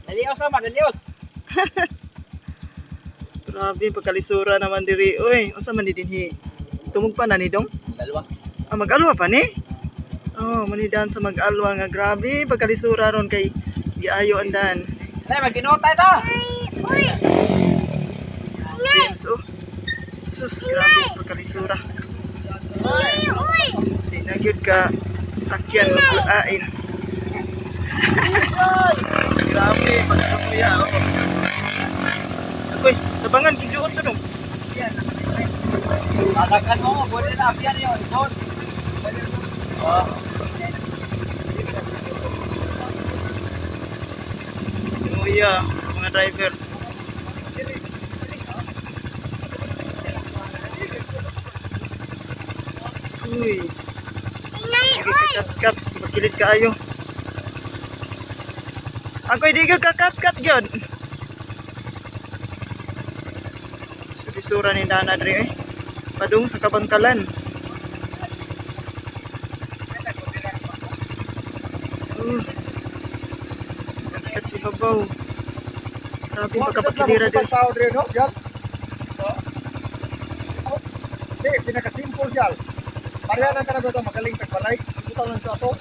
Dalios naman, dalios. Grabe, pagkalisura naman diri. Uy, unsa man ni dinhi? Tumog pa na ni dong? Dalawa. Ah, mag-alwa pa ni? Oh, manidan sa mag-alwa nga grabe pagkalisura ron kay giayo ang daan. Ay, magginota ito. James, oh. Sus, grabe pagkalisura. Di na gyud ka sakyan maglain. Grabe pagkakuya, oh. Agoy, tabangan giduot to dong. Adakan mo, pwede na apyan yun. Doon. Oh. Kuya, sa mga driver. Uy. Kat kat, bakilid kaayo. Ako'y di ka kat kat gyud. Sa lisura ni Dana dre eh. Padung sa Kabangkalan. Kat si babaw. Grabe pagkapakilira din. Tao dre no, yan. Di, pinaka-simple siya. Pareha na ka na ba ito, magaling tagbalay. Butang lang sa ato.